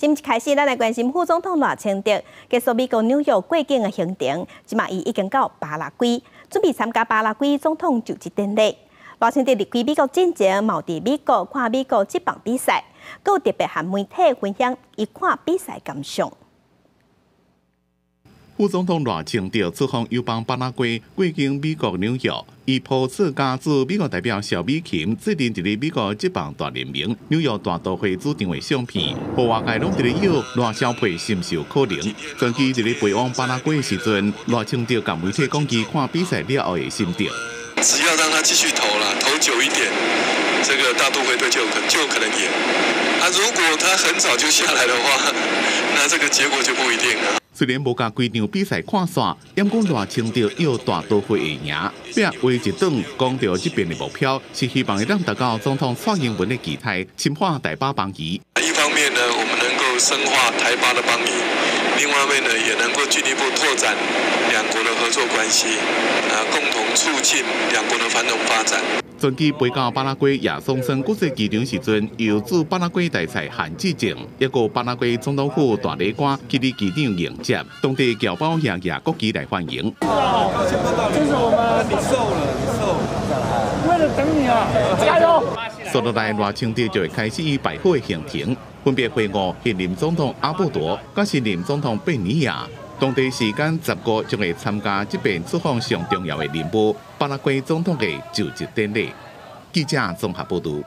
新聞開始，咱來關心副總統賴清德結束美國紐約過境的行程，這馬伊已經到巴拉圭，準備參加巴拉圭總統就職典禮。賴清德離開美國進前，嘛佇美國看美國職棒比賽，閣有特別和媒體分享伊看比賽感想。副總統賴清德出訪友邦巴拉圭，過境美國紐約，伊波次加駐美國代表蕭美琴最近佇咧美國職棒大聯盟紐約大都會主場的相片，予外界攏佇咧臆賴蕭配是毋是有可能？專機佇咧飛往巴拉圭的時陣，賴清德共媒體講伊看比賽了後的心得。只要讓他繼續投啦，投久一點，這個大都會隊就可能贏。啊，如果他很早就下來的話，那這個結果就不一定了。雖然無共規場比賽看煞，毋過賴清德臆大都會會贏。拼話一轉，講著這遍的目標是希望會當達到總統蔡英文的期待，深化台巴邦誼。一方面呢，我們能夠深化台巴的邦誼；另外一方面呢，也能夠進一步拓展兩國的合作關係，啊，共同促進兩國的繁榮發展。專機飛到巴拉圭亞松森國際機場時陣，由駐巴拉圭大使韓志正，抑閣巴拉圭總統府大禮官去佇機場迎接，當地僑胞也舉國旗來歡迎。這是我們，你瘦了，你瘦了，為了等你啊，加油！紲落來賴清德就會開始伊拜訪的行程，分別會晤現任總統阿布多，佮新任總統貝尼亞。當地時間15將會參加這遍出訪上重要的任務——巴拉圭總統的就職典禮。記者綜合報導。